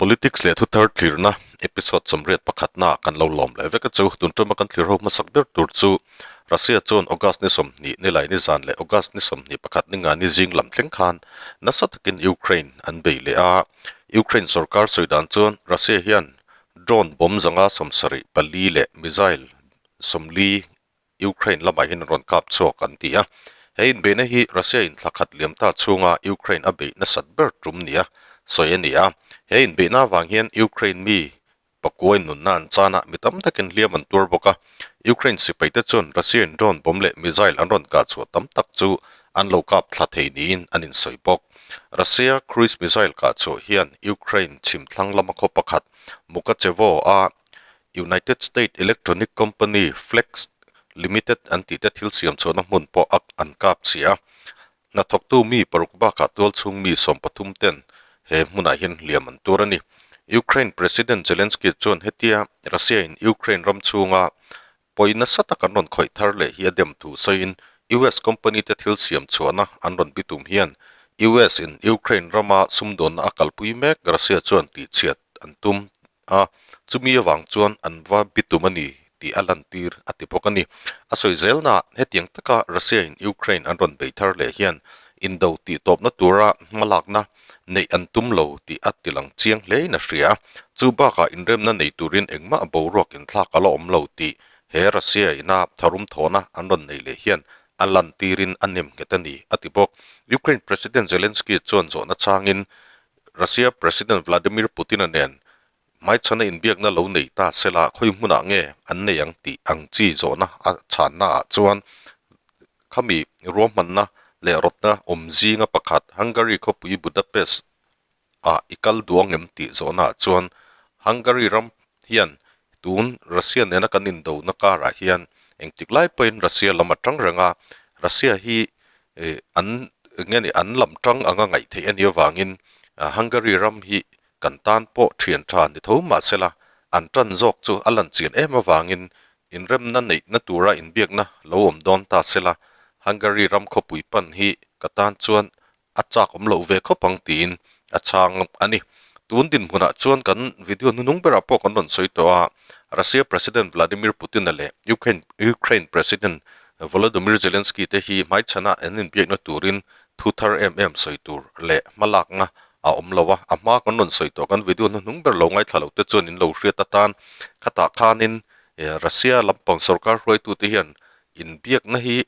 Politics leh thuthar thlirna episode 81 ah kan lo lawm leh vek a chu. Tun tuma kan thlir ho hmasak ber tur chu Russia chuan August ni 20 nilai ni zan leh August ni 21 ni nga ni zing lam thleng khan nasa takin Ukraine an bei leh a. Ukraine sorkar sawi dan chuan Russia hian drone bomb zanga 74 leh missile 40 Ukraine lamah hian an rawn kap chhuak an ti a. He inbeihna hi Russia in thla khat liam ta chhunga Ukraine a beih nasat ber tum nia sawi a ni a. He inbeihna avang hian Ukraine mi pakuain nunna an chan a, mi tam takin hliam an tuar bawk a. Ukraine sipaite chuan Russia in drone bomb leh missile an rawn kah chhuah tam tak chu an lo kap thla thei niin an insawi bawk. Russia cruise missile kah chhuah hian Ukraine chhim thlang lama khaw pakhat Mukachevo a United State Electronic Company Flex Limited an tih te thil siam chhuahna hmun pawh a an kap chhia a. Hnathawktu mi paruk bakah tualchhung mi 13 ten he hmunah hian hliam an tur a ni. Ukraine President Zelensky chuan hetia Russia in Ukraine ram chhunga pawi nasa tak an rawn khawih thar leh hi a dem thu sawiin US company te thil siam chhuahna an rawn bitum hian US in Ukraine rama sumdawnna a kalpui mek Russia chuan tihchhiat an tum a, chumi avang chuan an va bitum a ni tih a lantir a ti bawk a ni. A sawi zelnaah hetiang taka Russia in Ukraine an rawn bei thar leh hian indo tih tawpna tura hmalakna neih an tum lo tih a ti lang chiang hlein a hria. Chu bakah inremna nei turin engmah boruak inthlak a la awm lo tih he Russia ina tharum thawhna an rawn nei leh hian a lantirin a nem nghet a ni a ti bawk. Ukraine President Zelensky chuan zawhna changin Russia President Vladimir Putin-a nen hmaichhana inbiakna lo nei ta sela khawi hmunah nge an nei ang tih ang chi zawhna a chhannaah chuan khami ruahmanna leh rawtna awm zinga pakhat Hungary khawpui Budapest ah i kal duh ang em tih zawhnaah chuan Hungary ram hian tun Russia nena kan indona karah hian engtik lai pawhin Russia lam a tang reng a, Russia hi an eng nge ni an lam tang anga ngaih theih a nih avangin Hungary ram hi kan tan pawh thian tha ni tho mahsela an tan zawk chu a lan chian em avangin inremna neihna tura inbiakna lo awm dawn ta sela Hungary ram khawpui pan hi ka tan chuan a chak awm loh ve khawp ang tiin a chhang a ni. Tun dinhmunah chuan kan video hnunung berah pawh kan rawn sawi tawh a, Russia President Vladimir Putin-a leh Ukraine Ukraine President Volodymyr Zelensky te hi hmaichhana an inbiakna turin thu thar em em sawi tur leh hmalakna a awm lo a, a hma kan rawn sawi tawh kan video hnuhnung ber lo ngaithla lo te chuan in lo hriat atan khatah khanin Russia lampang sorkar hruaitute hian inbiakna hi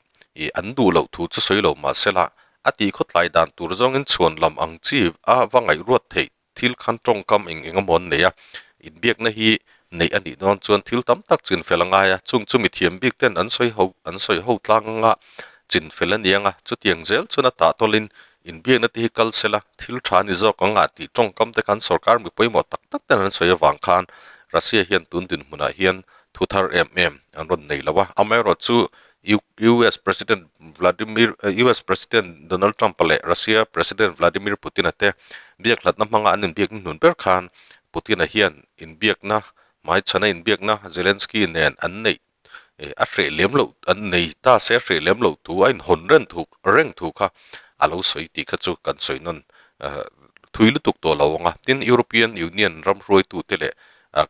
an duh loh thu chu sawi lo mahsela A tih khawtlai dan tur zawngin chhuan lam ang chi a va ngaihruat theih thil khan tawngkam eng eng emaw an nei a, inbiakna hi neih a nih dawn chuan thil tam tak chin fel a ngai a, chung chu mithiam bik ten an sawi ho an sawi ho tlang anga chin fel a ni ang a, chutiang zel chuan a tah tawlhin inbiakna te hi kal sela thil tha a ni zawk ang a tih tawngkam te khan sorkar mi pawimawh tak tak ten an sawi avang khan Russia hian tun dinhmunah hian thu thar em em an rawn nei lo a, amaherawhchu US President Vladimir US President Donald Trump-a leh Russia President Vladimir Putin-a te biakhlatna hmanga an inbiakna hnun ber khan Putin-a hian inbiakna hmaichhana inbiakna Zelensky nen an neih a hreh lem loh an nei ta se a hreh lem loh thu a inhawn reng thu reng thu kha a lo sawi tih kha chu kan sawi nawn thui lutuk tawh lo ang a. Tin, European Union ram hruaitute leh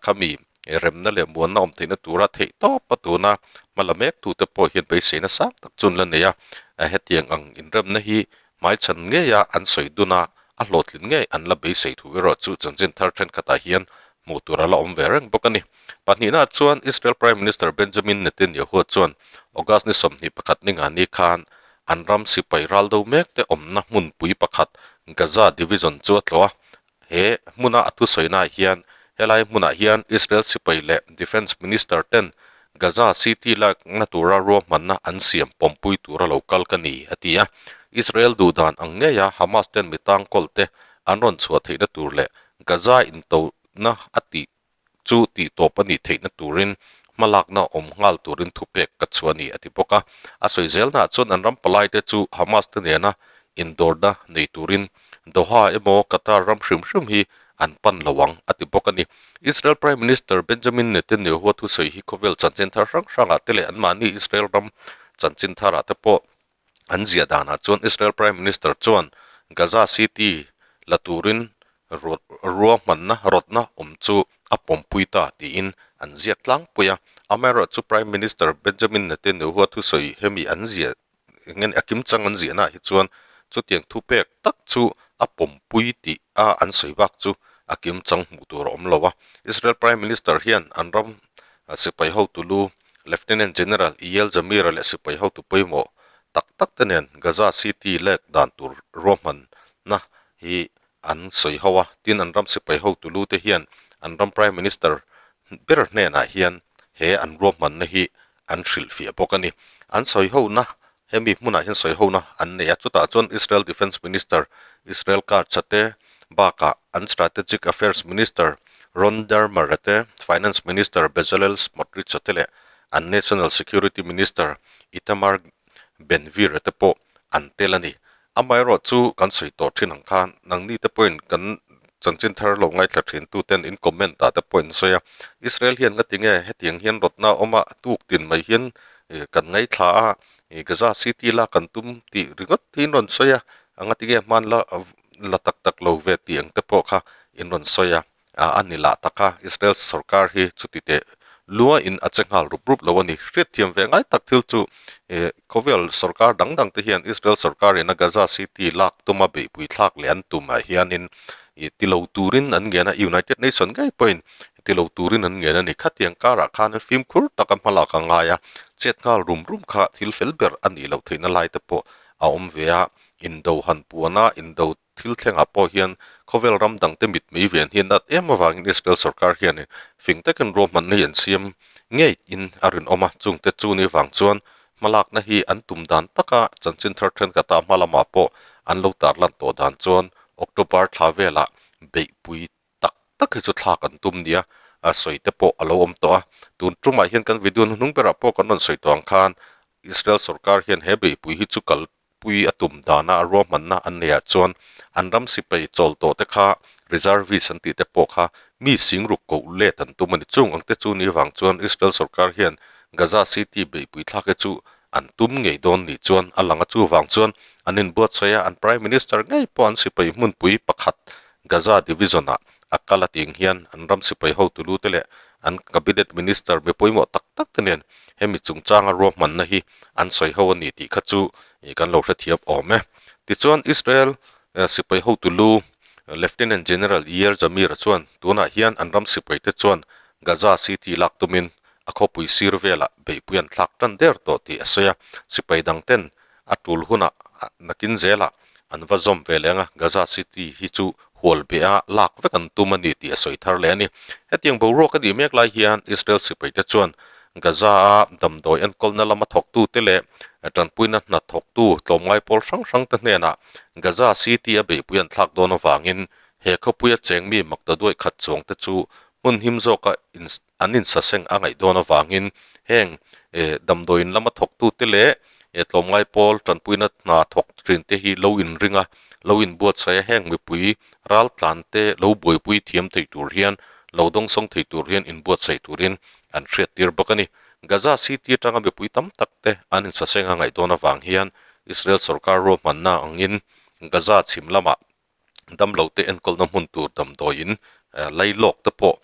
Khami remna leh muanna awm theihna tura theih tawp a tuna hma la mek tute pawh hian beiseina sang tak chu an la nei a, hetiang ang inremna hi hmaichhan ngeia an sawi dun a, a hlawhtlin ngei an la beisei thu erawh chu chanchin thar thenkhatah hian hmuh tur a la awm ve reng bawk a ni. Pahnihnaah chuan Israel Prime Minister Benjamin Netanyahu chuan August ni 21 ni ngani khan an ram sipai ral do mekte awmna hmunpui pakhat Gaza Division chu a tlawh a, He hmuna a thusawiinaah hian helai hmunah hian Israel sipai leh Defence Minister ten Gaza City lakna tura ruahmanna an siam pawmpui tura lo kal ka ni, a ti a. Israel duhdan ang ngeia Hamas ten mi tangkawl te an rawn chhuah theihna tur leh Gaza intona a tih chu tihtawp a nih theihna turin hmalakna awm nghal turin thupek ka chhuah a ni, a ti bawk a. A sawi zelnaah chuan an ram palaite chu Hamas te nena indawrna nei turin Doha emaw Qatar ram hrim hrim hi an pan lo ang, a ti bawk a ni. Israel Prime Minister Benjamin Netanyahu a thusawi hi khawvel chanchin thar hrang hrangah te leh anmahni Israel ram chanchin tharah te pawh An ziah danah chuan Israel Prime Minister chuan Gaza City la turin Ruahmanna rawtna awm chu a pawmpui ta tiin an ziak tlangpui a. Amaherawhchu Prime Minister Benjamin Netanyahu-a thusawi hemi an ziah eng a kimchang an ziahnaah hi chuan chutiang thupek tak chu a pawmpui tih a an sawi bak chu a kimchang hmuh tur a awm lo a. Israel Prime Minister hian an ram sipai hotu lu Lieutenant General Eyal Zamir-a leh sipai hotu pawimawh tak tak te nen Gaza City lek dan tur ruahmanna hi an sawi ho a, tin an ram sipai hotu lu te hian an ram Prime Minister ber hnenah hian he an ruahmanna hi an hrilhfiah bawk a ni. An sawi hona, hemi hmunah hian sawi hona an nei a, chutah chuan Israel Defence Minister Israel Katz a te bakah an Strategic Affairs Minister Ron Dermer a te, Finance Minister Bezalel Smotrich a te leh an National Security Minister Itamar Ben-Gvir a te pawh an tel a ni. Amaherawh chu kan sawi tawh thin ang khan nangni te pawhin kan chanchin thar lo ngaithla thin tu ten in comment ah te pawh in sawi a, Israel hian nga tinge hetiang hian rawtna a awm a, a tuk tin mai hian kan ngaithla a, Gaza city la kan tum tih ringawt hi in rawn sawi a, a nga tinge hman la la tak tak lo ve tih ang te pawh kha in rawn sawi a. a ni lah tak a, Israel sorkar hi chuti teh luain a che nghal rup rup lo a ni. Hriatthiam ve ngai tak thil chu khawvel sorkar dang dang te hian Israel sorkarin a Gaza City lak tuma beihpui thlak leh an tumah hianin ti lo turin an ngen a, United Nation ngei pawhin ti lo turin an ngen a ni. Khatiang karah khan fimkhur taka hmalak a ngai a, chet nghal rum rum kha thil fel ber a nih loh theihna lai te pawh a awm ve a, indo han puana indo Thil thlengah pawh hian khawvel ram dangte mit mei ven hi nat em avangin Israel sorkar hianin fing takin ruahmanna hi an siam ngei in a rinawm a, chungte chu ni vang chuan hmalakna hi an tum dan taka chanchin thar thenkhatah hma lamah pawh an lo tarlan tawh dan chuan October thla velah beihpui tak tak hi chu thlak an tum nia a sawi te pawh a lo awm tawh a, tun tumah hian kan video hnuhnung berah pawh kan rawn sawi tawh ang khan Israel sorkar hian he beihpui hi chu kal pui a tum dana a ruahmanna an neihah chuan an ram sipai chawl tawh te kha reservist an tih te pawh kha mi sing ruk koh let an tum a ni. Chung ang te chu ni vang chuan Israel sorkar hian Gaza City beihpui thlak hi chu an tum ngei dawn ni chuan a lang a, chuvang chuan an inbuatsaih a, an Prime Minister ngei pawh an sipai hmunpui pakhat Gaza Division-ah a kal a ting hian an ram sipai hotu lu te leh an Cabinet Minister mi pawimawh tak tak te nen hemi chungchanga ruahmanna hi an sawi ho a ni tih kha chu kan lo hrethiam awm e. Tichuan Israel sipai hotu lu Lieutenant General Eyal Zamir-a chuan tunah hian an ram sipai te chuan Gaza City lak tumin a khawpui sir velah beihpui an thlak tan der tawh tih a sawi a, sipai dang ten A tul hunah nakin zelah an va zawm ve leng a, Gaza City hi chu hual beh a lak vek an tum a ni tih a sawi thar leh a ni. Hetiang boruak a nih mek lai hian Israel sipaite chuan Gaza-a damdawi enkawlna lama thawktute leh tanpuina hna thawktu tlawmngai pawl hrang hrangte hnenah Gaza City-a beihpui an thlak dawn avangin he khawpuia cheng mi maktaduaih khat chuangte chu hmun him zawka an insaseng a ngaih dawn avangin heng damdawiin lama thawktute leh tlawmngai pawl tanpuina hna thawk thin te hi lo inring a, lo inbuatsaih a, heng mipui raltlan te lo buaipui thiam thei tur hian, lo dawngsawng thei tur hian inbuatsaih turin an hriattir bawk a ni. Gaza City atanga mipui tam tak te an insaseng a ngaih dawn avang hian Israel sorkar ruahmanna angin Gaza chhim lamah damlo te enkawlna hmun tur damdawiin lailawk te pawh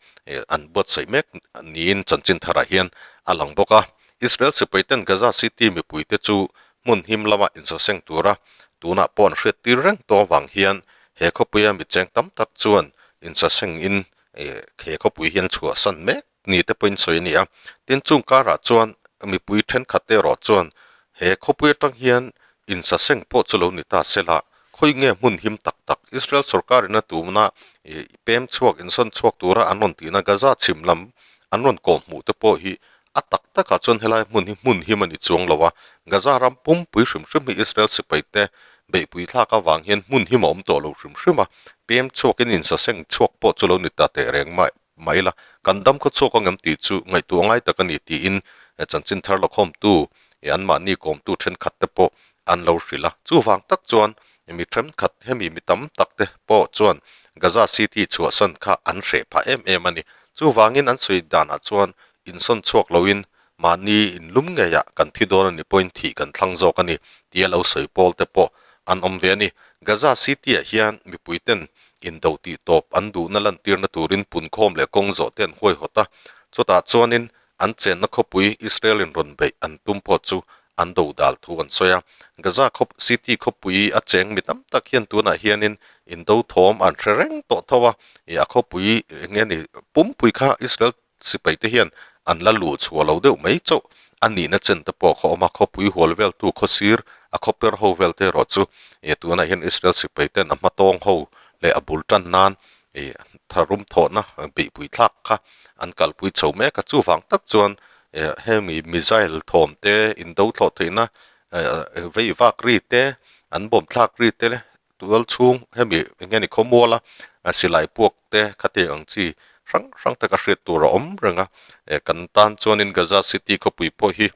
an buatsaih mek niin chanchin tharah hian a lang bawk a. Israel sipai ten Gaza City mipui te chu hmun him lama insaseng tura tunah pawh an hriat tir reng tawh avang hian he khawpuia micheng tam tak chuan insaseng in he khawpui hi an chhuahsan mek ni te pawhin sawi a ni a. Tin chung karah chuan mipui thenkhat te erawh chuan he khawpui atang hian insaseng pawh chu lo ni ta sela, khawi nge hmun him tak tak Israel sorkarin a tumna pem chhuak insawn chhuak tura an rawn tihna Gaza chhim lam an rawn kawh hmuh te pawh hi a tak takah chuan helai hmun hi hmun him a ni chuang lo a. Gaza ram pumpui hrim hrim hi Israel sipai te beihpui thlak avang hian hmun him a awm tawh lo hrim hrim a, pem chhuakin insaseng chhuak pawh chu lo ni ta teh reng mai. mai la, kan dam khaw chhuak ang em tih chu ngaihtuah ngai tak a ni tiin chanchin thar lakhawmtu ih anmahni kawmtu thenkhat te pawh an lo hrilh a. Chuvang tak chuan mi thenkhat hemi mi tam tak te pawh chuan Gaza City chhuahsan kha an hreh phah em em a ni. Chuvangin an sawi danah chuan insawn chhuak loin mahni inlum ngeiah kan thi dawn a ni pawhin thih kan thlang zawk a ni tia lo sawi pawl te pawh an awm ve a ni. Gaza City-ah hian mipui ten. Indo tih tawp an duhna lantirna turin punkhawm leh kawng zawh te an huaihawt a, chutah chuanin an chenna khawpui Israel in rawn beih an tum pawh chu an do dal thu an sawi a. Gaza khawp city khawpui a cheng mi tam tak hian tunah hianin indo thawm an hre reng tawh tho a, ih a khawpui eng nge ni pumpui kha Israel sipai te hian an la luh chhuah lo deuh mai chauh a nihna chen te pawh khaw awm a, khawpui hual vel tu khaw sir a khaw per ho vel te erawh chu ih tunah hian Israel sipai ten a hmatawng ho leh a bul tan nan ih tharum thawhna beihpui thlak kha an kalpui chho mek a, chuvang tak chuan ih hemi missile thawm te indo thlawh theihna vei vak ri te an bawm thlak ri te Tual chhung hemi eng nge ni khawmuala silai puak te khatiang ang chi hrang hrang taka hriat tur a awm reng a, kan tan chuanin Gaza City khawpui pawh hi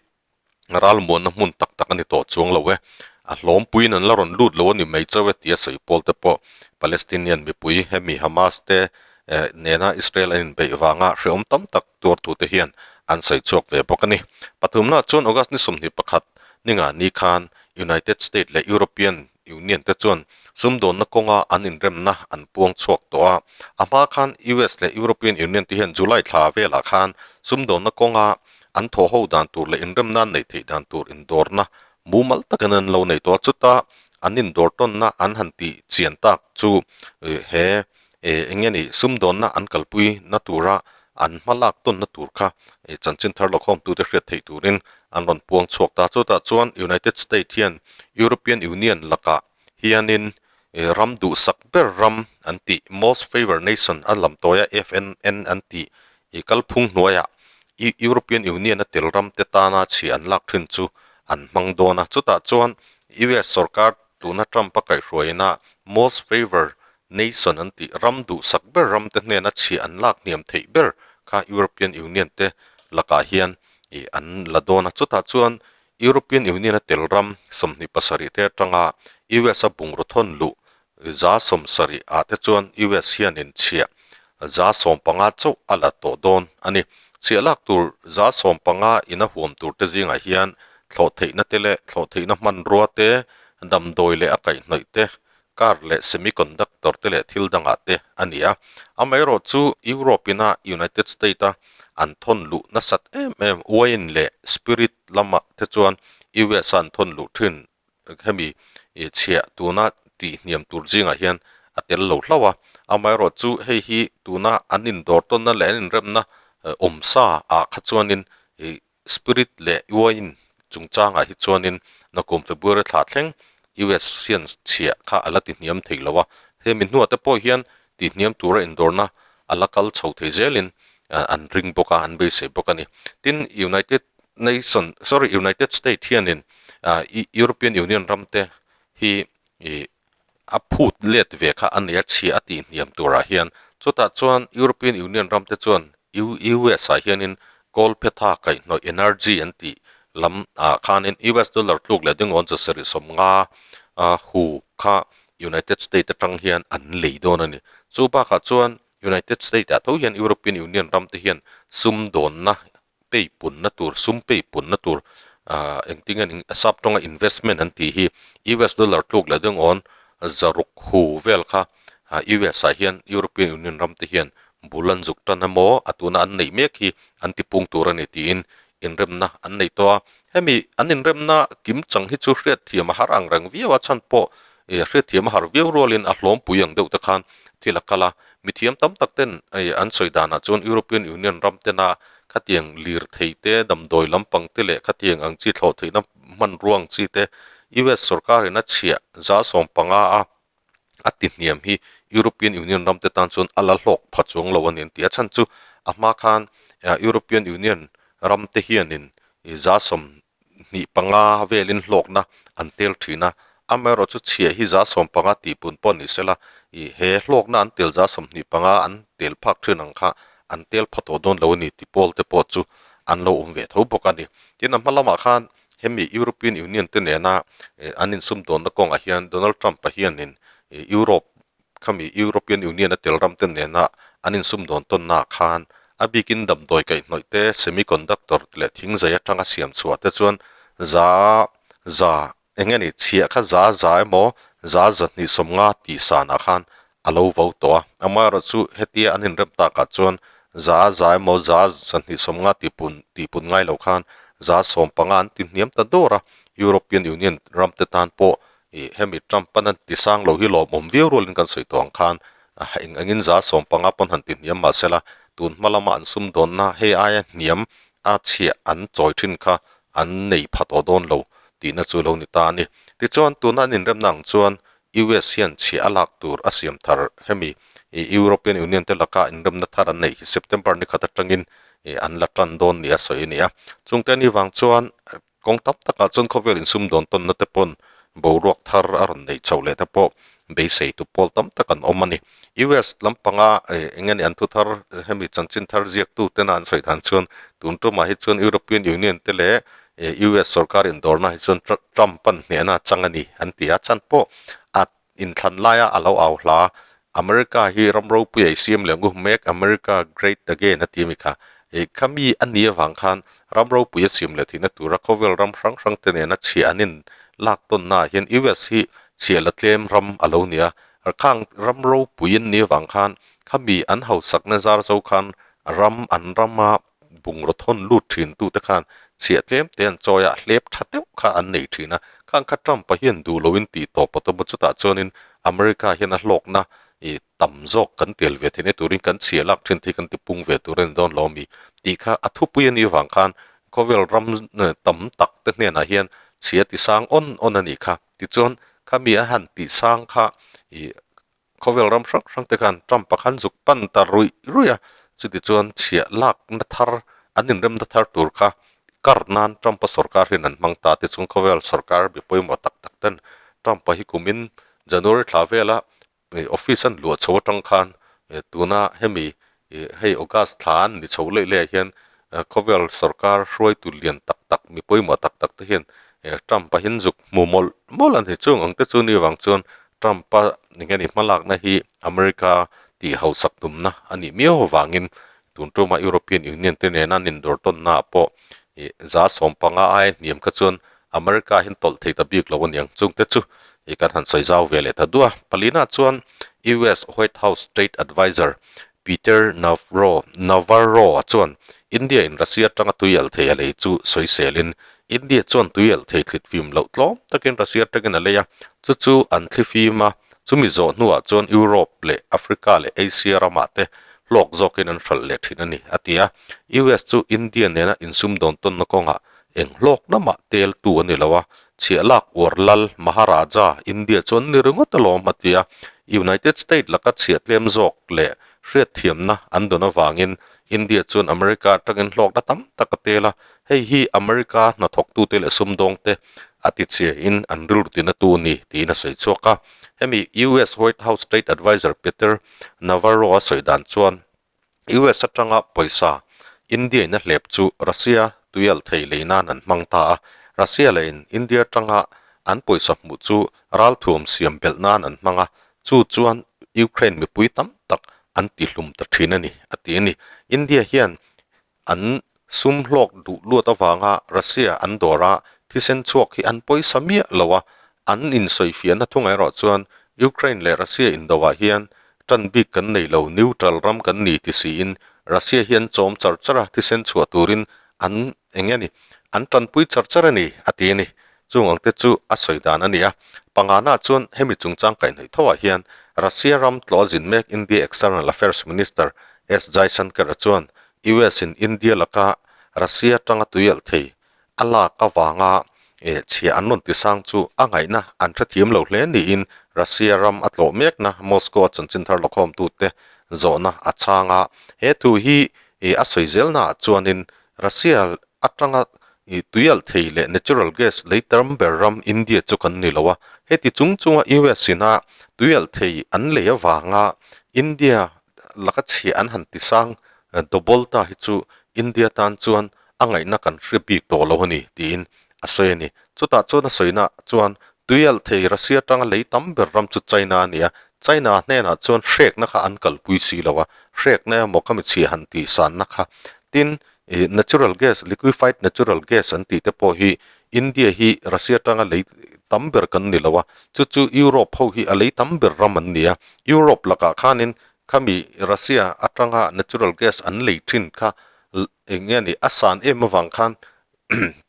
ralmuanna hmun tak tak a ni tawh chuang lo e, a hlawmpuiin an la rawn lut lo a ni mai chauh e tia sawi pawl te pawh Palestinian mipui hemi Hamas te nena Israel an inbeih vanga hrehawm tam tak tuartute hian an sawi chhuak ve bawk a ni. Pathumna chuan August ni 21 ninga ni khan United State leh European Union te chuan sumdawnna kawnga an inremna an puang chhuak tawh a, a hma khan US leh European Union te hian July thla velah khan sumdawnna kawnga an thawh ho dan tur leh inremna an neih theih dan tur indawrna mumal takin an lo nei tawh a, chuta an indawr tawnna an han tih chian tak chu he eng nge ni sumdawnna an kalpui na tura an hma lak tawnna tur kha chanchin thar lawkhawmtute hriat theih turin an rawn puang chhuak ta. Chutah chuan United State hian European Union lakah hianin ram duhsak ber ram an tih Most Favoured Nation a lam tawi a FNN an tih kalphung hnuaiah European Union a tel ram te tana chhia an lak thin chu an hmang dawn a. Chutah chuan US sorkar tuna Trump a kaihhruaina Most Favoured Nation an tih ram duhsak ber ram te hnena chhia an lak hniam theih ber kha European Union te lakah hian ih an la dawn a. Chutah chuan European Union a tel ram 27 te atanga US a bungraw thawn luh 70% ah te chuan US hianin chhia 15% chauh a la tawh dawn a ni. Chhia lak tur 15% in a huam tur te zingah hian thlawh theihna te leh thlawh theihna hmanrua te, damdawi leh a kaihhnawih te, car leh semiconductor te leh thil dangah te a ni a. Amaherawh chu Europe ina United State a an thawn luh nasat em em wine leh spirit lamah te chuan US a an thawn luh thin hemi chhiah tuna tih hniam tur zingah hian a tel lo hlauh a. Amaherawh chu hei hi tuna an indawr tawnna leh an inremna awmsa ah kha chuanin Spirit leh Wine chungchangah hi chuanin nakum February thla thleng US hian chhiah kha a la ti hniam thei lo a, hemi hnuah te pawh hian ti hniam tura indawrna a la kal chho thei zelin an ring bawk a, an beisei bawk a ni. Tin, United Nation, sorry, United State hianin European Union ramte hi a phut let ve kha a nei a chhia a tih hniam turah hian chutah chuan European Union ram te chuan US ah hianin kawl phetha kaihhnawih energy an tih lam ah khanin US dollar tluk leh dingawn 750 hu kha United State atang hian an lei dawn a ni. Chu bakah chuan United State ah tho hian European Union ram te hian sumdawnna pei punna tur, sum pei punna tur ah engtin nge a sap tawnga investment an tih hi US dollar tluk leh deuh awn zaruk hu vel kha ah US ah hian European Union ram te hian bul an zuk tan emaw a tuna an neih mek hi an ti pung tur a ni tiin inremna an nei tawh a. Hemi an inremna kim chang hi chu hriatthiam a har ang reng viau a chhan pawh ih hriatthiam a har viau rualin a hlawmpui ang deuh te khan thil a kal a. Mithiam tam tak ten ih an sawi danah chuan European Union ram tena Khatiang lirthei te, damdawi lampang te leh khatiang ang chi thlawh theihna hmanrua ang chi te US sorkarin a chhiah 15% a a ti hniam hi European Union ram te tan chuan a la hlawk pha chuang lo a ni an ti. A chhan chu a hma khan European Union ram te hianin 25% velin hlawkna an tel thin a, amaherawh chu chhiah hi 15% tih pun pawh ni sela, ih he hlawkna an tel 25% an tel phak thin ang kha an tel pha tawh dawn lo a ni ti pawl te pawh chu an lo awm ve tho bawk a ni. Tin, a hma lamah khan hemi European Union te nena an insumdawnna kawngah hian Donald Trump-a hianin Europe Khami European Union a tel ram te nena an insumdawn tawnnaah khan a bikin damdawi kaihhnawih te, semiconductor leh thingzai atanga siam chhuah te chuan za za eng nge ni chhiah kha za za emaw za 250 tih sanah khan a lo vo tawh a. Amaherawhchu hetia an inrem takah chuan za za emaw za 250 tihpun tihpun ngai lo khan 15% an ti hniam ta dawr a. European Union ram te tan pawh ih hemi Trump an an ti sang lo hi lawmawm viau rualin kan sawi tawh ang khan eng angin 15% pawn han ti hniam mah sela tun hma lama an sumdawnna hei aia hniam a chhiah an chawi thin kha an nei pha tawh dawn lo tihna chu lo ni ta a ni. Tichuan tuna an inremna ang chuan US hian chhiah a lak tur a siam thar hemi European Union te laka inremna thar an neih hi September ni khat atangin an la tan dawn nia sawi a ni a. Chungte ni vang chuan kawng tam takah chuan khawvel insumdawn tawnna te pawn boruak thar a rawn neih chhoh leh te pawh beisei tu pawl tam tak an awm a ni. US lampanga eng nge ni an thu thar hemi chanchin thar ziaktu tena an sawi dan chuan tun tumah hi chuan European Union te leh US sorkar indawrna hi chuan Trump an hnehna chang a ni an ti a, chhan pawh a inthlan laia a lo au hla America hi ram ropui a i siam leh ngu Make America Great Again a ti ami kha ih khami a ni avang khan ram ropui a siam leh theihna tura khawvel ram hrang hrang te nena chhiah an in lak tawnna ah hian US hi chhiah la tlem ram a lo ni a, khang ram ropui an ni avang khan khami an hausakna zar zo khan ram an rama bungraw thawn lut thin tute khan chhiah tlem te an chawi a, hlep tha deuh kha an nei thin a, khang kha Trump-a hian duh loin tih tawp a tum a, chutah chuanin America hian a hlawkna ih tam zawk kan tel ve theihna turin kan chhiah lak thin te hi kan ti pung ve tur a ni dawn lo ami tih kha a thupui a nih avang khan khawvel ram tam tak te hnenah hian chhiah ti sang awn awn a nih kha tichuan khami a han tih sang kha ih Khawvel ram hrang hrang te khan Trump a khan zuk pan ta ruih ruih a, chuti chuan chhiah lakna thar an inremna thar tur kha kar nan Trump a sorkar hian an hmang ta tichung khawvel sorkar mi pawimawh tak tak ten Trump a hi kumin January thla vela office an luah chho atang khan tuna hemi hei August thla an ni chho leh leh ah hian khawvel sorkar hruaitu lian tak tak mi pawimawh tak tak te hian Trump a hian zuk hmu mawlh mawlh a ni chung ang te chu ni vang chuan Trump-a engemaw hmalakna hi America tih hausak tumna a nih miau avangin tun tuma European Union te nena an indawr tawnna ah pawh ih 15% aia hniam kha chuan America hian tawlh thei ta bik lo a niang. Chungte chu ih kan han sawi zau ve leh ta duh a. Palina chuan US White House Trade Adviser Peter Navarro Navarro-a chuan India in Russia atanga tui alh thei a lei chu sawi selin India chuan tui alh thei thlit fim loh tlawm takin Russia atangin a lei a, chu chu an thli fim a, chumi zawh hnuah chuan Europe leh Africa leh Asia ramah te hlawk zawkin an hralh leh thin a ni, a ti a. US chu India nena insumdawn tawnna kawngah eng hlawk lamah tel tu a ni lo a, chhiah lak uar lal Maharaja India chu an ni ringawt alawm, a ti a. United State laka chhiah tlem zawk leh hriatthiamna an dawn avangin India chuan America atangin hlawkna tam tak a tel a, hei hi America hnathawktute leh sumdawngte a tichhiain an rilru tina tu a ni tiin a sawi chhuak a. Hemi US White House Trade Adviser Peter Navarro a sawi dan chuan US atanga pawisa India in a hlep chu Russia tuialh thei lei nan an hmang ta a, Russia leh in India atanga an pawisa hmuh chu ralthuam siam belh nan an hmang a, chu chuan Ukraine mipui tam tak an tihlum ta thin a ni, a ti a ni. India hian an sum hlawk duh luat avanga Russia an dawr a, thisen chhuak hi an pawisa miah lo a, an insawifiahna thung erawh chuan Ukraine leh Russia indoah hian tan bik kan nei lo, neutral ram kan ni ti siin Russia hi an chawm char char a, thisen chhuah turin an eng nge ni, an tanpui char char a ni, a ti a ni. Chung ang te chu a sawi dan a ni a. Pangana chuan hemi chungchang kaihhnawih tho ah hian Russia ram tlawh zin mek India External Affairs Minister S Jaishankar-a chuan US in India laka Russia tanga tuialh thei a lak avanga chhia an rawn tisang chu a ngaihna an hrethiam lo hle niin Russia ram a tlawh mekna Moscow a chanchin thar lawkhawmtute zawhna a chhang a. He thu hi a sawi zelnaah chuanin Russia atanga tuialh thei leh natural gas lei tam ber ram India chu kan ni lo a, heti chung chunga US ina tuialh thei an lei avanga India laka chhia an han tisang double ta hi chu India tan chuan a ngaihna kan hre bik tawh lo a ni tiin a sawi a ni. Chutah chuan a sawina chuan tuialh thei Russia atanga lei tam ber ram chu China a ni a, China hnenah chuan hrekna kha an kalpui si lo a, hrekna emaw ka michhia han tih sanna kha. Tin, ih natural gas, liquefied natural gas an tih te pawh hi India hi Russia atanga lei. tam ber kan ni lo a, chu chu Europe ho hi a lei tam ber ram an ni a, Europe lakah khanin khami Russia atanga natural gas an lei thin kha eng nge ni a san em avang khan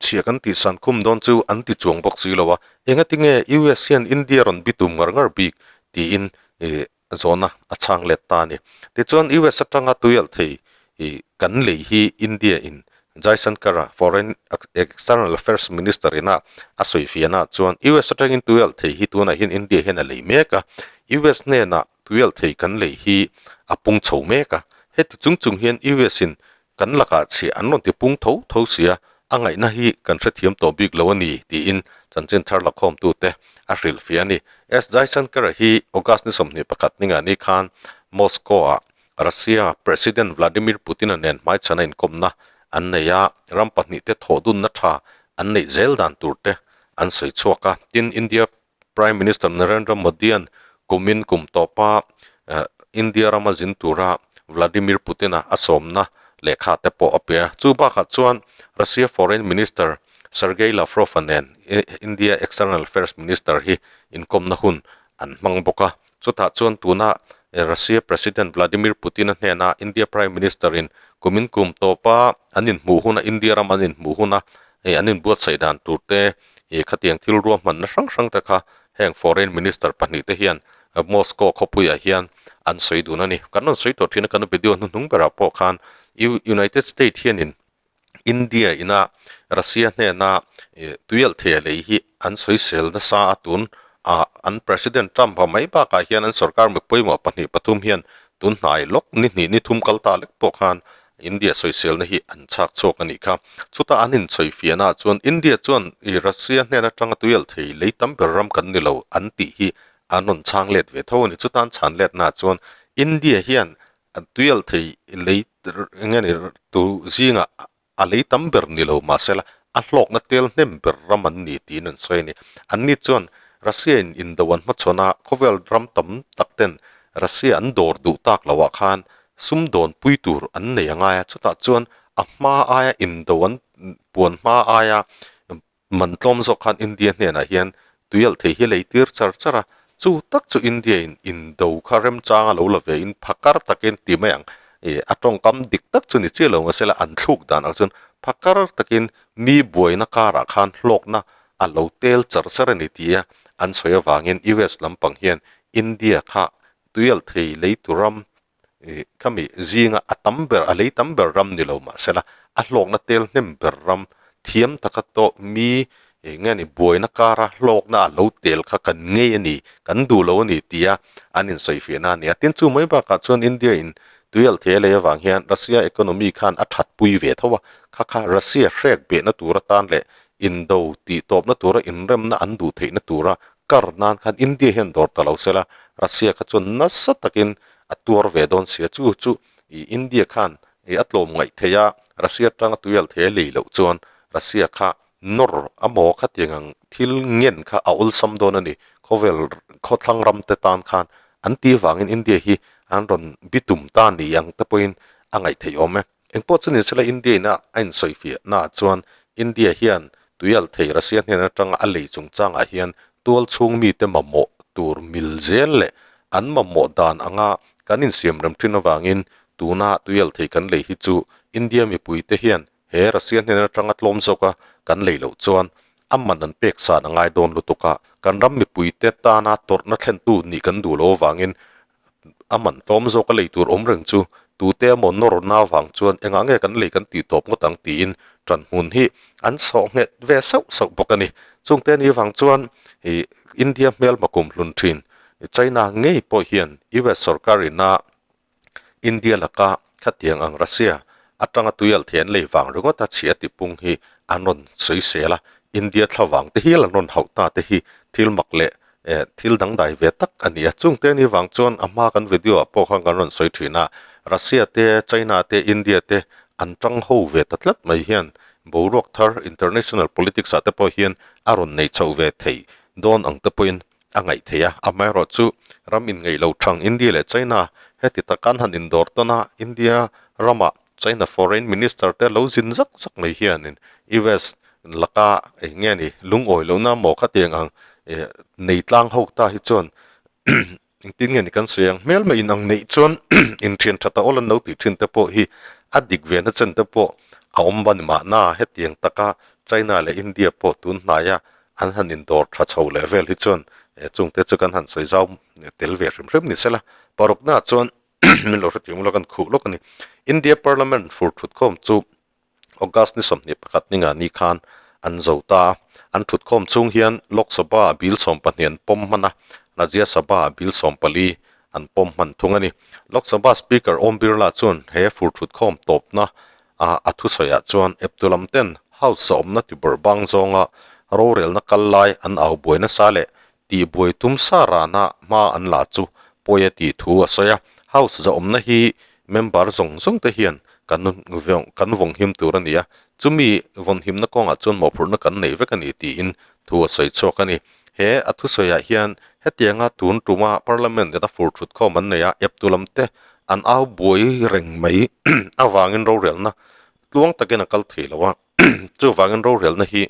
chhia kan tih san khum dawn chu an ti chuang bawk si lo a, engati nge US hian India rawn bitum ngar ngar bik tiin ih zawhna a chhang let ta a ni. Tichuan US atanga tuialh thei ih kan lei hi India in Jaishankar-a Foreign External Affairs Minister ina a sawi fiahnaah chuan US atangin tuialh thei hi tunah hian India hian a lei mek a, US hnenah tuialh thei kan lei hi a pung chho mek a, heti chung chung hian US in Kan lakah chhiah an rawn ti pung tho tho sia, a ngaihna hi kan hrethiam tawh bik lo a ni, tiin chanchin thar lakhawmtute a hrilhfiah a ni. S Jaishankar-a hi August ni 21 ningah ni khan Moscow-ah Russia President Vladimir Putin-a nen hmaichhana inkawmna an nei a, ram pahnihte thawhdunna tha an neih zel dan turte an sawi chhuak a. Tin, India Prime Minister Narendra Modi-a'n kumin kum tawpa India rama zin tura Vladimir Putin-a a sawmna lehkha te pawh a pe a. Chu bakah chuan Russia Foreign Minister Sergei Lavrov-a nen India External Affairs Minister hi inkawmna hun an hmang bawk a. Chutah chuan tuna Russia President Vladimir Putin-a hnena India Prime Minister-in kumin kum tawpa an inhmuh huna India ram an inhmuh huna an inbuatsaih dan turte Ih khatiang thil ruahmanna hrang hrang te kha heng foreign minister pahnih te hian Moscow khawpuiah hian an sawi dun a ni. Kan rawn sawi tawh thin a kan video hnuhnung berah pawh khan United State hianin India ina Russia hnena tuialhthei a lei hi an sawisel nasa a tun ah an President Trump a mai bakah hian an sorkar mi pawimawh pahnih pathum hian tun hnai lawk ni hnih ni thum kal ta lek pawh khan India sawiselna hi an chhak chhuak a nih kha. Chutah an insawifiahnaah chuan India chuan i Russia hnen atanga tuialh thei lei tam ber ram kan ni lo an tih hi an rawn chhang let ve tho a ni. Chuta an chhan letnaah chuan India hian tuialh thei lei eng nge ni tu zingah a lei tam ber ni lo mahsela a hlawkna tel hnem ber ram an ni tiin an sawi a ni. Anni chuan Russia in indo an hmachhawn a, khawvel ram tam tak ten Russia an dawr duh tak loah khan sumdawn pui tur an nei a ngai a, chutah chuan a hma aia indo an puan hma aia man tlawm zawk khan India hnenah hian tuialh thei hi lei tir char char a, chu tak chu India in indo kha remchang a lo la ve in phakar takin ti mai ang ih a tawngkam dik tak chu ni chiah lo mahsela an thluk dan ang chuan phakar takin mi buaina karah khan hlawkna a lo tel char char a ni tia an sawi avangin US lampang hian India kha tuialh thei lei tur ram Ih khami zinga a tam ber a lei tam ber ram ni lo mahsela a hlawkna tel hnem ber ram thiam taka tawh mi eng nge ni buaina kara hlawkna a lo tel kha kan ngei a ni kan duh lo a ni tia an insawifiahna a ni a. Tin chu mai bakah chuan India in tuialh thei a lei avang hian Russia economy khan a that pui ve tho a, kha kha Russia hrek behna tur atan leh indo tih tawpna tura inremna an duh theihna tura kar nan khan India hian dawr ta lo sela Russia kha chuan nasa takin a tuar ve dawn sia chu chu ih India khan ih a tlawm ngaih theih a Russia atanga tuial thei a lei loh chuan Russia kha nawr a maw khatiang ang thil ngen kha a awlsam dawn a ni khawvel khawthlang ram te tan khan an ti vangin India hi an rawn bitum ta ni ang te pawhin a ngaih theih awm e. Engpawh chu ni sela India ina a insawifiah naah chuan India hian tuialh thei Russia hnen atanga a lei chungchangah hian tual chhung mite mamawh tur mil zel leh an mamawh dan anga kan insiam rem thin avangin tuna tuialh thei kan lei hi chu India mipuite hian he Russia hnen atanga tlawm zawka kan lei loh chuan a man an pek san a ngai dawn lutuk a, kan ram mipuite tana tawrhna thlentu nih kan duh loh avangin A man tlawm zawk a lei tur awm reng chu tute emaw nawrna avang chuan engah nge kan lei kan tih tawp ngawt ang tiin ṭan hmun hi an sawh nghet ve sauh sauh bawk a ni. Chungte ni vang chuan ih India hmelma kum hlun ṭhin China ngei pawh hian US sorkar ina India laka khatiang ang Russia atanga tuialh thei an lei vang ringawt a chhia tipung hi an rawn sawisel a, India thlavang te hial an rawn hauh ta te hi thil mak leh Eh thil dangdai ve tak a ni a, chungte ni vang chuan a hma kan video ah pawh khan kan rawn sawi thin a, Russia te, China te, India te an tang ho ve ta tlat mai hian boruak thar international politics ah te pawh hian a rawn nei chhoh ve thei dawn ang te pawhin a ngaih theih a, amaherawhchu ram inngeih lo thang India leh China heti tak an han indawr tawn a, India ramah China foreign minister te lo zin zak zak mai hianin US laka eng nge ni lungawi lohna maw khatiang ang. Eh nei tlang ho ta hi chuan engtin nge ni kan sawi ang hmelma in ang neih chuan inthian tha ta awl an lo tih thin te pawh hi a dik ve na chen te pawh a awm va ni mahna hetiang taka China leh India pawh tun hnaia an han indawr tha chho leh vel hi chuan eh chungte chu kan han sawi zau tel ve hrim hrim ni sela. Paruknaah chuan min lo hrethiam ula kan khuh lawk a ni. India Parliament fur thutkhawm chu August ni 21 ninga ni khan an zo ta a, an thutkhawm chung hian Lok Sabha ah bill 12 an pawm hman a, Rajya Sabha ah bill 14 an pawm hman thung a ni. Lok Sabha Speaker Om Birla chuan he fur thutkhawm tawpna ah a thusawiah chuan eptu lam ten House a awmna tibawrh bang zawnga rorelna kal lai an au buai nasa leh Tihbuai tum sa rana hma an la chu pawi a tih thu a sawi a, House zahawmna hi member zawng zawng te hian kan kan vawng him tur a ni a, chumi vawn himna kawngah chuan mawhphurhna kan nei vek a ni tiin thu a sawi chhuak a ni. He a thusawiah hian hetianga tun tuma Parliament ina fur thut khawm an nei a, eptu lam te an au buai reng mai avangin rorelna tluang takin a kal thei lo a. Chuvangin rorelna hi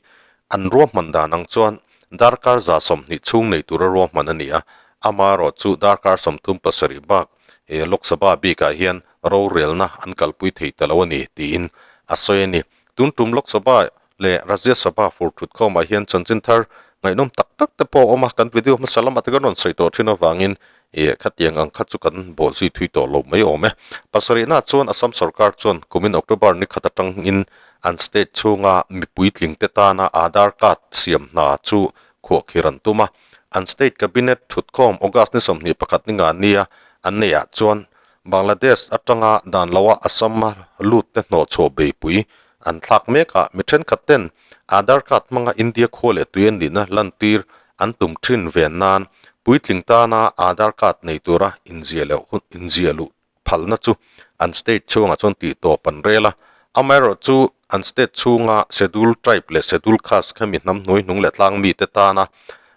an ruahman dan ang chuan darkar 120 chhung nei tura ruahman a ni a, amaherawh chu darkar 37 bak he Lok Sabha bikah hian rorelna an kalpui thei ta lo a ni tiin a sawi a ni. Tun tum Lok Sabha leh Rajya Sabha fur thutkhawmah hian chanchin thar ngaihnawm tak tak te pawh a awm a, kan video hmasa lamah te kan rawn sawi tawh thin avangin Ih, khatiang ang kha chu kan bawh zui thui tawh lo mai awm e. Pasarihna chuan Assam sorkar chuan kumin October ni khat atangin an state chhunga mipui tlingte tana Aadhaar card siam hna chu khuahkhir an tum a. An state cabinet thutkhawm August ni 21 ni nga nia an neihah chuan Bangladesh atanga dan loa Assam-a lutte hnawhchhuah beipui an thlak mek a, mi thenkhat ten Aadhaar card hmanga India khua leh tui an nihna lantir an tum thin ven nan puitling tana Aadhaar card nei tura inziah leh hun inziah luh phalna chu an state chhungah chuan tih tawp an rel a. Amaherawh chu an state chhunga Schedule Tribe leh Schedule Caste khami hnam hnuaihnung leh tlang mite tana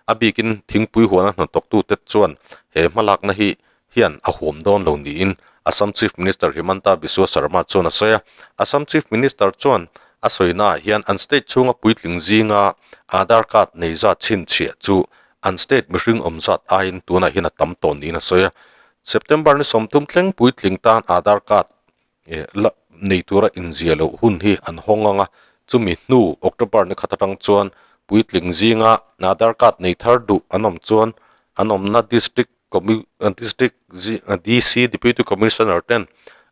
a bikin thingpui huana hnathawktute chuan he hmalakna hi hian a huam dawn lo niin Assam Chief Minister Himanta Biswa Sarma chuan a sawi a. Assam Chief Minister chuan a sawinaah hian an state chhunga puitling zinga Aadhaar card nei zat chhinchhiah chu an state mihring awm zat aiin tunah hian a tam tawh niin a sawi a. September ni 30 thleng puitling tan Aadhaar card la nei tura inziah loh hun hi an hawng ang a, chumi hnu October ni khat atang chuan puitling zinga Aadhaar card nei thar duh an awm chuan an awmna district District DC Deputy Commissioner ten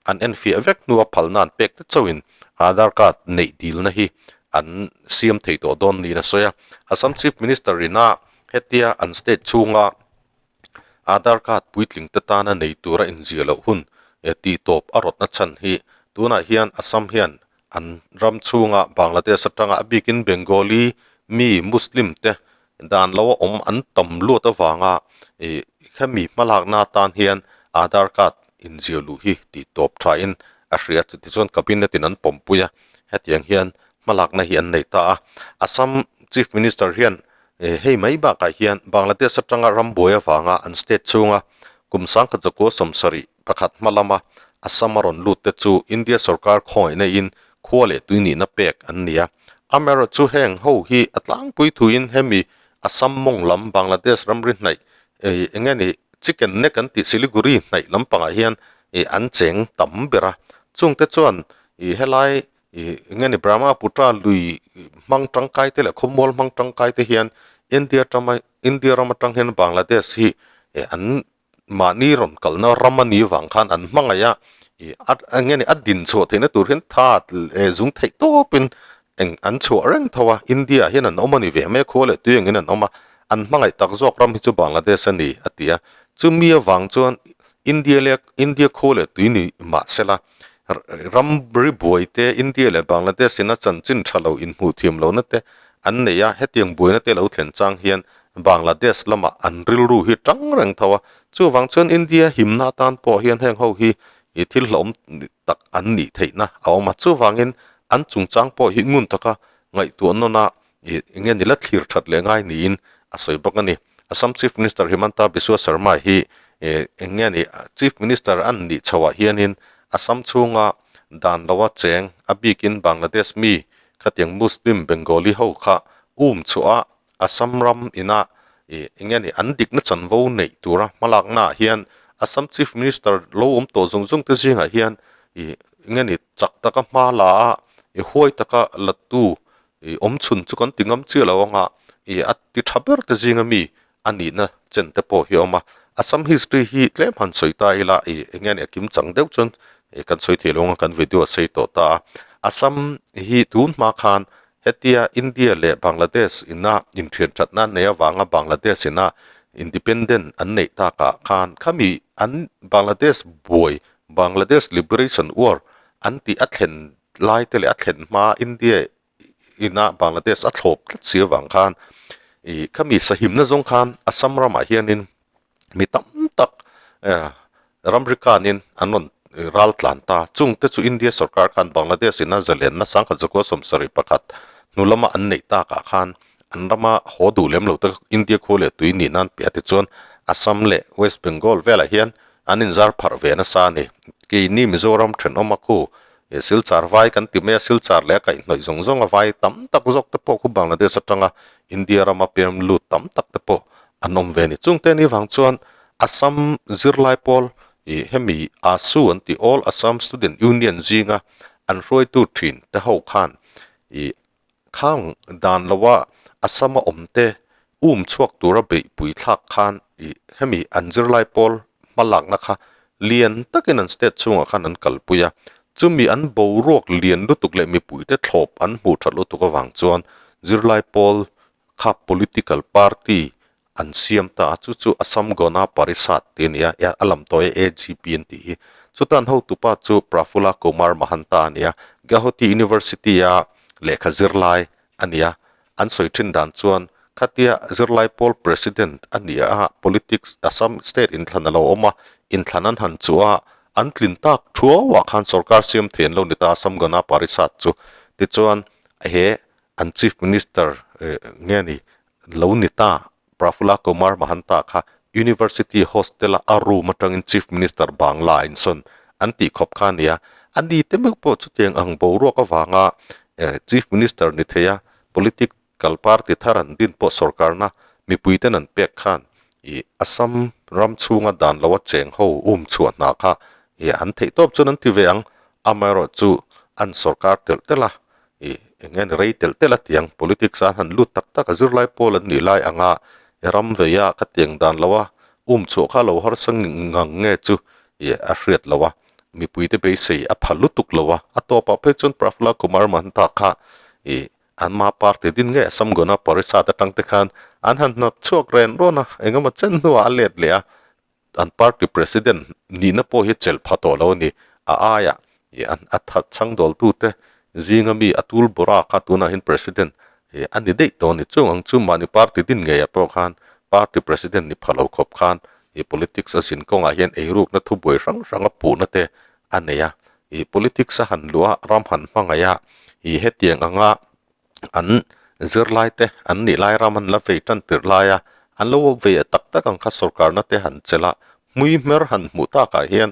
an enfiah vek hnua phalna an pek te chauhin Aadhaar card neih dilna hi an siam thei tawh dawn niin a sawi a. Assam Chief Minister ina hetia an state chhunga Aadhaar card puitling te tana nei tura inziah loh hun tih tawp a rawtna chhan hi tunah hian Assam hian an ram chhunga Bangladesh atanga a bikin Bengali mi Muslim te dan lo a awm an tam luat avanga ih hemi hmalakna atan hian Aadhaar card inziah luh hi tih tawp thain a hria chutichuan cabinet in an pawmpui a hetiang hian hmalakna hi an nei ta a Assam Chief Minister hian hei mai bakah hian Bangladesh atanga rambuai avanga an state chhunga kum 1971 hma lama Assam a rawn lut te chu India sorkar khawngaihna in khua leh tui nihna pek an ni a. Amaherawh chu heng ho hi a tlangpui thuin hemi Assam mawng lam Bangladesh ramri hnaih eng nge ni chicken neck an tih Siliguri hnaih lampangah hian ih an cheng tam ber a. Chungte chuan ih helai ih eng nge ni Brahmaputra lui hmang tangkai te leh khawmual hmang tangkai te hian India tama India ram atang hian Bangladesh hi ih an Mahni rawn kalna ram a nih vang khan an hmangaih a, ih a eng nge ni a din chhuah theihna tur hian tha leh zung theih tawpin eng an chhuah reng tho a, India ah hian an awm a ni ve mai a, khua leh tui angin an awm a, an hmangaih tak zawk ram hi chu Bangladesh a ni a ti a, chumi avang chuan India leh India khua leh tui ni mahsela ram ri buai te India leh Bangladesh in a chanchin tha lo inhmuh thiam lohna te an nei a, hetiang buaina te lo thlen chang hian Bangladesh lamah an rilru hi tang reng tho a, chuvang chuan India himna atan pawh hian heng ho hi ih thil hlauhawm tak an nih theihna a awm a, chuvangin an chungchang pawh hi ngun taka ngaihtuah nawn a ih eng nge ni la thlir that leh ngai niin a sawi bawk a ni. Assam Chief Minister Himanta Biswa Sarma hi ih eng nge ni Chief Minister an nih chhoah hianin Assam chhunga dan loa cheng a bikin Bangladesh mi khatiang Muslim Bengali ho kha um chhuah a Assam ram ina Ih eng nge ni an dikna chanvo neih tura hmalaknaah hian Assam Chief Minister lo awm tawh zawng zawng te zingah hian ih eng nge ni chak taka hma la a ih huai taka la tu ih awm chhun chu kan ti ngam chiah lo anga ih a ti tha ber te zinga mi a nihna chen te pawh hi a awm a. Assam history hi tlem han sawi ta ila ih eng nge ni a kim chang deuh chuan ih kan sawi thei lo anga kan video a sei tawh ta a. Assam hi tun hma khan Hetia India leh Bangladesh ina inthian thatna an nei avanga Bangladesh ina independent an neih takah khan khami an Bangladesh buai, Bangladesh Liberation War an tih a thlen lai te leh a thlen hma India ina Bangladesh a thlawp tlat si avang khan ih khami sahimna zawng khan Assam ramah hianin mi tam tak ramri kanin an rawn ral tlan ta. Chung te chu India sorkar khan Bangladesh in a zalenna sangkhat zakua 71 hnu lama an neih takah khan an rama haw duh lem lo te India khua leh tui nih nan piah te chuan Assam leh West Bengal velah hian an inzar pharh ve nasa a ni. Keini Mizoram thenawm a khu Silchar vai kan ti mai a, Silchar leh a kaihhnawih zawng zawng a vai tam tak zawk te pawh khu Bangladesh atanga India rama pem lut tam tak te pawh an awm ve a ni. Chungte ni vang chuan Assam zirlai pawl ih hemi ASU an tih All Assam Student Union zinga an hruaitu thin te ho khan ih khang dan loa Assam a awm te um chhuak tura beihpui thlak khan ih hemi an zirlai pawl hmalakna kha lian takin an state chhungah khan an kalpui a. Chumi an boruak lian lutuk leh mipuite thlawp an hmuh that lutuk avang chuan zirlai pawl kha political party an siam ta a, chu chu Assam Gana Parishad tih a ni a, a lam tawi a AGP an tih hi. Chutan hotupa chu Prafulla Kumar Mahanta a ni a, Gauhati University-a lehkha zirlai a ni a, an sawi thin dan chuan khatia zirlai pawl president a ni a, politics Assam state inthlan a lo awm a, inthlan an han chuh a, an tlin tak thuauah khan sorkar siam thei an lo ni ta Assam Gana Parishad chu. Tichuan he An Chief Minister nge ni lo ni ta Prafulla Kumar Mahanta kha University Hostel-a a room atangin Chief Minister Bangla a insawn an tih khawp kha a nia. A ni te meuh pawh chutiang ang boruak avanga Chief Minister ni theia political party thar an din pawh sorkarna mipuiten an pek khan ih Assam ram chhunga dan loa cheng ho um chhuah hna kha ih an theih tawp chuan an ti ve ang. Amaherawhchu an sorkar telh telh a. Ih, eng nge ni rei telh telh a tiang politics a han lut tak tak a zirlai pawl an nih lai anga i ram vei a ka tiang dan lo a um chhuah kha lo harsa ngang nge chu ih a hriat lo a mipui te beisei a pha lutuk lo a a tawpah phei chuan Prafula Kumar Mahanta kha ih an ma party din nge Assam Gana Parishad atang te khan an han hnawt chhuak ren rawn a engemaw chen hnuah a let leh a. An party president nihna pawh hi chelh pha tawh lo a ni. A aiah ih an a that chhang dawltute zinga mi Atul Bora kha tunah hian president ih a ni daih tawh a ni. Chung ang chu mahni party din ngeiah pawh khan party president ni pha lo khawp khan ih politics a zin kawngah hian eirukna thubuai hrang hranga puhna te a nei a. Ih politics a han luh a, ram han hmangaih a, ih hetiang anga an zirlai te an nih lai ram an la vei tan tirh lai a an lo vei a tak tak ang kha sorkarna te han chelh a hmui hmer han hmuh takah hian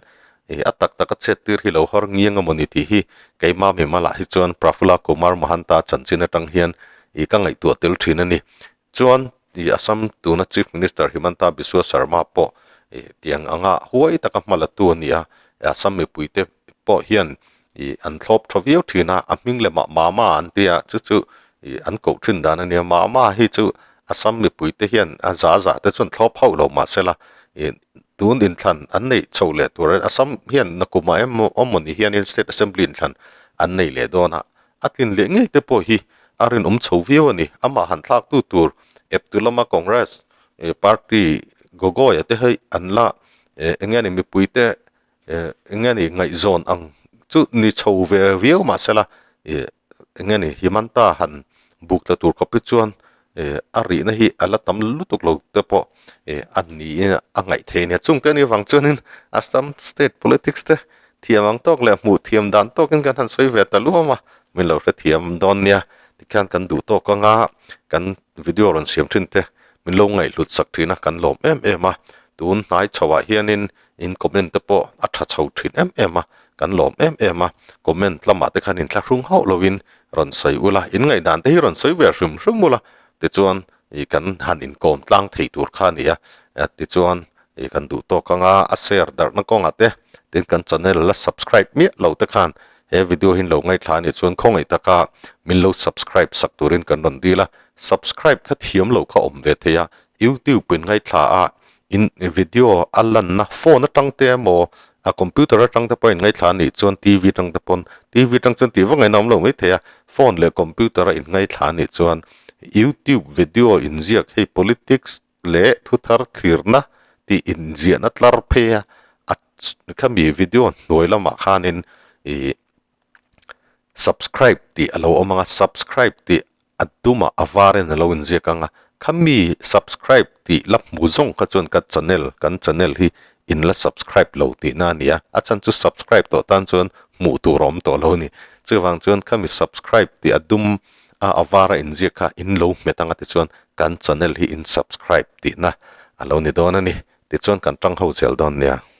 ih a tak tak a chet tir hi lo har ngiang a mawni tih hi keima mimalah hi chuan Prafula Kumar Mahanta chanchin atang hian ih ka ngaihtuah tel thin a ni. Chuan ih Assam tuna Chief Minister Himanta Biswa Sarma pawh ih tiang anga huai taka hma la tu a ni a, Assam mipuite pawh hian ih an thlawp tha viau thin a, a hming lemah Mama an ti a, chu chu ih an koh thin dan a nia, Mama hi chu Assam mipuite hian a za zah te chuan thlawp hauh lo mahsela ih tun inthlan an neih chhoh leh tur Assam hian nakumah emaw awmawni hianin State Assembly inthlan an nei leh dawn a, A tlin leh ngei te pawh hi a rinawm chho viau a ni. Amah han thlaktu tur eptu lama Congress party Gogoi-a te hei an la eng nge ni mipui te eng nge ni ngaihzawn ang chu ni chho ve viau mahsela eng nge ni Himanta han buk tla tur khawp hi chuan a rihna hi a la tam lutuk lo te pawh a niin a ngaih thei a nia. Chungte anih avang chuanin Assam state politics te thiam ang tawk leh hmuh thiam dan tawkin kan han sawi ve ta luam a, min lo hrethiam dawn nia. Tikhian kan duh tawk anga kan video rawn siam thin te min lo ngaihhlut sak thin a, kan lawm em em a. Tun hnai chhoah hianin in comment te pawh a tha chho thin em em a, kan lawm em em a. Comment lamah te khan inthlahrung hauh loin rawn sawi ula, in ngaihdan te hi rawn sawi ve hrim hrim ula, tichuan. Ih kan han inkawm tlang thei tur kha a ni a, tichuan ih kan duh tawk anga a share darhna kawngah te tin kan channel la subscribe miah lo te khan he video hi in lo ngaithla a nih chuan khawngaih taka min lo subscribe sak turin kan rawn dil a, subscribe kha thiam lo kha awm ve thei a, youtube in ngaithla a in video a lanna phone atang te emaw a computer atang te pawh in ngaithla a nih chuan tv atang te pawn tv atang chuan tih vak ngaihna awm lo mai thei a, phone leh computer a in ngaithla a nih chuan youtube video inziak hei politics leh thuthar thlirna tih inziahna tlar phei a a khami video hnuai lamah khanin ih subscribe tih a lo awm ang a subscribe tih a dumah a varin a lo inziak ang a khami subscribe tih la hmu zawng kha chuan ka channel kan channel hi in la subscribe lo tihna a ni a a chhan chu subscribe tawh tan chuan hmuh tur a awm tawh lo a ni chuvang chuan khami subscribe tih a dum a a var a inziak kha in lo hmet ang a tichuan kan channel hi in subscribe tihna a lo ni dawn a ni tichuan kan tang ho zel dawn nia.